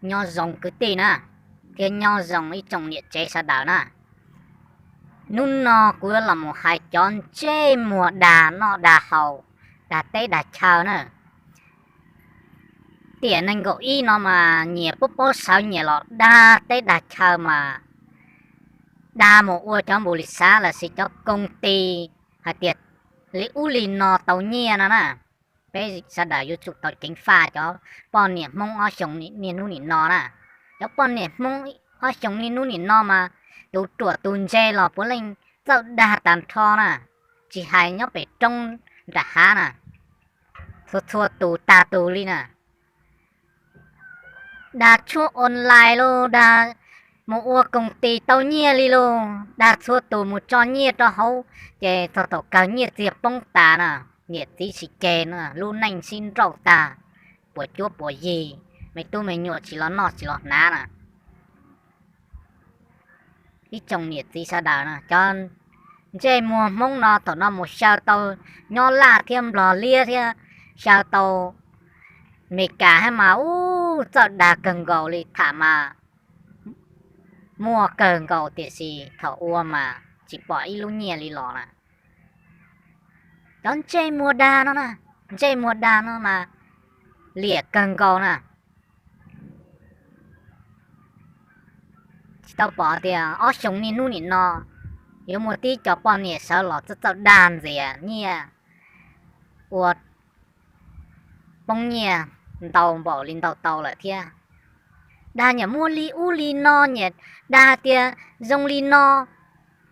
Nyob zoo kwv tij na, thiab nyob zoo ib tsoom niam tsev sawv daws na. Hnub no kuv yuav los mus hais cov ntsej muag dag noj dag haus, dag teb dag chaw na. Tiam nees nkaum ib no mas nyias paub paub sawv nyias los dag teb dag chaw mas dag mus ua cov npus lis xav los sis cov koos tis hais tias li ub li no tau nyiaj no na. Peb sawv daws yuav tsum tau ceev faj cov poj niam Hmoob ob xyoo niaj hnub nim no na. Cov poj niam Hmoob ob xyoo niaj hnub nim no mas tus ruam tus ntse los puav leej txawj dag tag nrho na, tsis hais nyob pem roob nram hav na, txhua txhua tus tag tus li na. Dag tshuaj online los dag mus ua koos tis tau nyiaj li los dag txhua tus mus tso nyiaj rau hauv, ces txog thaum kawg nyiaj txiag poob tas na, niam txiv tsis ceg na, lub neej sib nrauj tag, puas cuab puas yig, me tub me nyuam tsis los noj tsis los hnav na. Ib tsoom niam txiv sawv daws no, cov ntsej muag Hmoob no thaum no mus xyaw tau Nyab Laj thiab Nplog liab thiab xyaw tau Meskas thiab mas ub txawj dag kawg nkaus li, tham mas muaj kawg nkaus tiam sis thaum ua mas tsis pom ib lub nyiaj li los na. Cov ntsej muag dag no na, ntsej muag dag no mas liam kawg nkaus na. Tsis tau pom tias ob xyoo niaj hnub nim no yuav muaj tib co poj niam sawv los txawj txawj dag ntxias nyiaj ua poob nyiaj ntau npaum li ntau tau lawm thiab. Dag nyiam muaj li ub li no, nyiam dag tias zoo li no.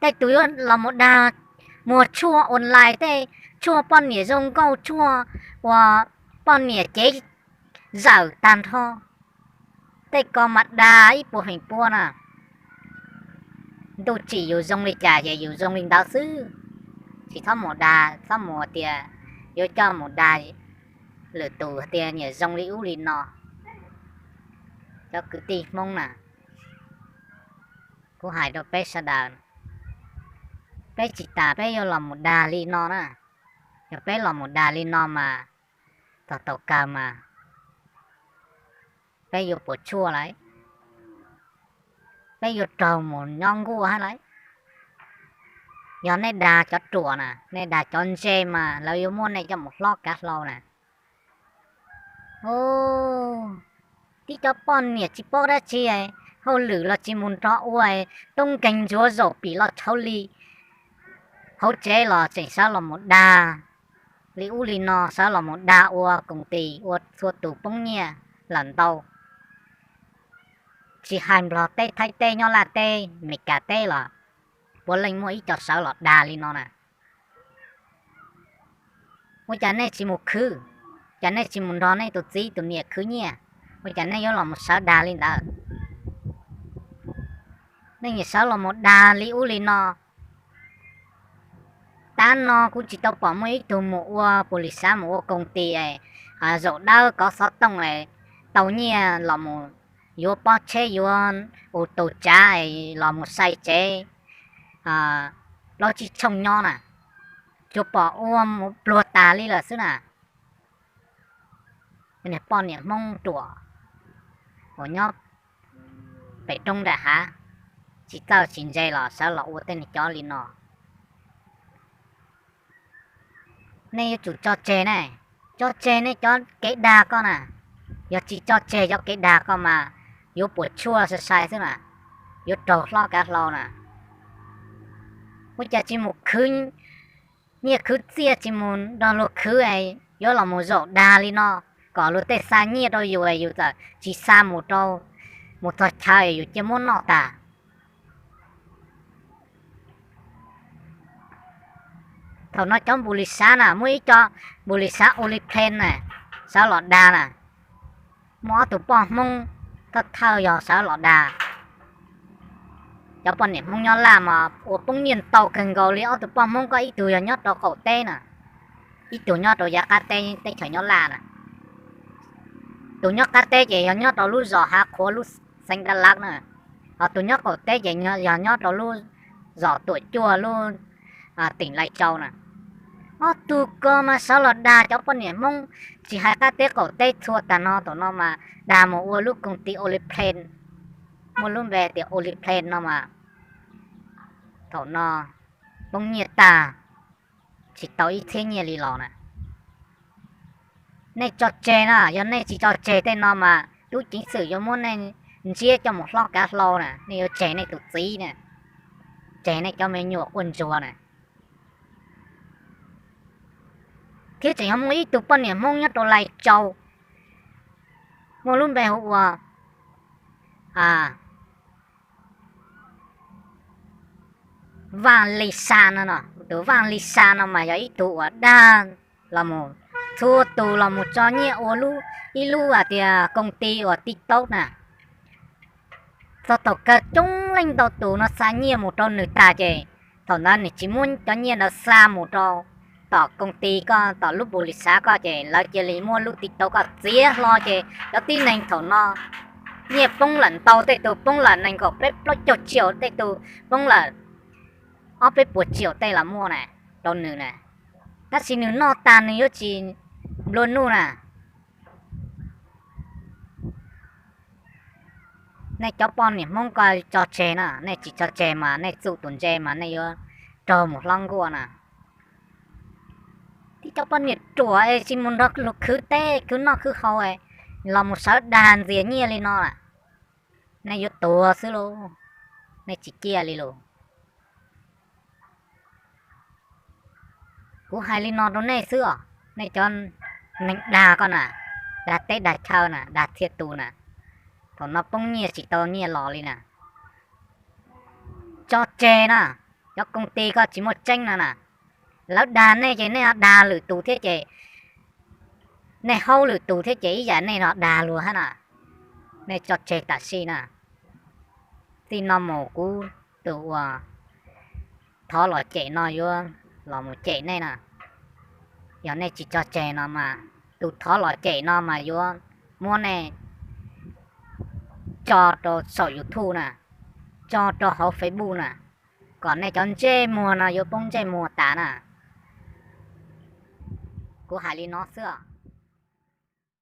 Tej tus yuav los mus dag muag tshuaj online, tej tshuaj poj niam zoo nkauj, tshuaj uas poj niam cev zawm tag nrho, tej ko mas dag ib puas feem pua na. Ntuj tsim yus zoo li cas ces yus zoo li ntawd xwb. Tsis txhob mus dag, txhob mus tias yuav coj mus dag lwm tus tias nyiam zoo li ub li no. Cov kwv tij Hmoob na, kuv hais rau peb sawv daws, peb tsis tas peb yuav los mus dag li no na. Yog peb los mus dag li no mas txog thaum kawg mas peb yuav puas tsuaj lawm, peb yuav raug mus nyob nkuaj hab lawm. Yog nej dag cov ruam na, nej dag cov ntse mas lawv yuav muab nej coj mus hlob kav hlau na. Tib cov poj niam tsis paub dab tsi, hauj lwm los tsis mus nrog ua, tub nkeeg ntsuav zaum pim loj tshauv li, hauv tsev los tseem sawv los mus dag li ub li no, sawv los mus dag ua koom tis ua txhua tus poob nyiaj lawm ntau. Tsis hais Nplog teb, Thaib teb, Nyab Laj teb, Meskas teb los puav leej muaj ib co sawv los dag li no na. Ua cas nej tsis mus khwv? Cas nej tsis mus nrog nej tus txiv tus niam khwv nyiaj? Ua cas nej yuav los mus sawv dag li ntawd? Nej nyiam sawv los mus dag li ub li no. Tab no kuv tsis tau pom muaj ib tug mus ua pus lis xav mus ua koom tis, zaum dawb kov xov tooj, tau nyiaj los mus yuav pob tsheb, yuav u tus tsav, los mus sai tsev plaub tsib tshooj nyob na. Tsuas pom ua mus pluag tas li lawm xwb na. Poj niam Hmoob ruam uas nyob pem roob nram hav, tsis txawj tsis ntse los sawv los ua tej neeg cov li no. Nej yuav tsum tso tseg ne, tso tseg nej cov kev dag ko na. Yog tsis tso tseg cov kev dag ko mas yuav puas tsuaj sai sai xwb na, yuav raug hlob kav hlau na. Ua cas tsis mus khwv nyiaj khwv txiaj, tsis mus nrog luag khwv, yuav los mus zaum dag li no, kom luag tej xa nyiaj rau yus, yus txawm tsis xa mus rau, mus txog chaw yus cia muab noj tag. Thaum no cov npus lis xav na, muaj ib co npus lis xav ua li plen na, sawv los dag na. Muaj ob tug poj Hmoob thawj thawj yog sawv los dag. Cov poj niam Hmoob nyob Laj mas ua poob nyiaj ntau kawg nkaus li. Ob tug poj Hmoob ko ib tug yog nyob rau qaum teb na, ib tug nyob rau yav qab teb teb chaws nyob Laj na. Tus nyob qab teb ces yog nyob rau lub zos Hav Qhuav lub xeev Dab Lab na, ho tus nyob qaum teb ces yog nyob rau lub zos Tuam Cuaj lub teem Lais Tsau na. Ob tug ko mas sawv los dag cov poj niam Hmoob, tsis hais qab teb qaum teb txhua tag no, thaum no mas dag mus ua lub koom ti Oliplan, muaj lub npe tias Oliplan no mas thaum no poob nyiaj tag, tsis tau ib txhiab nyiaj li los na. Nej tso tseg na, yog nej tsis tso tseg tej no mas tub ceev xwm yuav muab nej ntsiab coj mus hlob kav hlau na, nej yuav tseg nej tus txiv na, tseg nej cov me nyuam quaj ntsuag na. Thiab tseem yog muaj ib tug poj niam Hmoob nyob rau Lais Tsau, muaj lub npe hu ua Vaj Lis Sa no, tus Vaj Lis Sa no mas yog ib tug uas dag los mus, txhua tus los mus tso nyiaj ua ib lub hais tias koom ti uas TikTok na. Txog thaum kawg coob leej ntau tus no xa nyiaj mus rau nws tag ces thaum ntawd nws tsis muab cov nyiaj ntawd xa mus rau tom koom ti koj, tom lub npu lis xav koj ces lawv cia li muab lub TikTok koj txiav hlo ces cov tib neeg thaum no nyiaj poob lawm ntau, tej tug poob lawm nees nkaum peb plaub caug tsiaum, tej tug poob lawm ob peb puas tsiaum tej los muaj na, rau nws na. Tab sis nws noj tag nws yuav tsis nplua nuj na. Nej cov poj niam Hmoob ko tso tseg na, nej tsis tso tseg mas nej txuj tus ntse mas nej yuav raug mus hlob nkuaj na. Tib cov poj niam ruam es tsis mus nrog luag khwv teb khwv noj khwv haus los mus sawv dag ntxias nyiaj li no lawm, nej yuav tuag xwb lauj, nej tsis ciaj li lauj. Kuv hais li no rau nej xwb os, nej cov neeg dag koj na, dag teb dag chaw na, dag txhia tus na, thaum no poob nyiaj tsis tau nyiaj los li na. Tso tseg na, cov koom ti koj tsis muaj tseeb no na. Lawv dag nej ces nej ho dag lwm tus thiab ces, nej haub lwm tus thiab ces ib yam nej ho dag luag hab na. Nej tso tseg tam sim na. Txij no mus kuv tus uas thov los cem no yuav los mus cem nej na. Yog nej tsis tso tseg no mas tus thov los cem no mas yuav muab nej tso rau saum YouTube na, tso rau hauv Facebook na, kom nej cov ntsej muag no yuav poob ntsej muag tas na. Kuv hais li no xwb.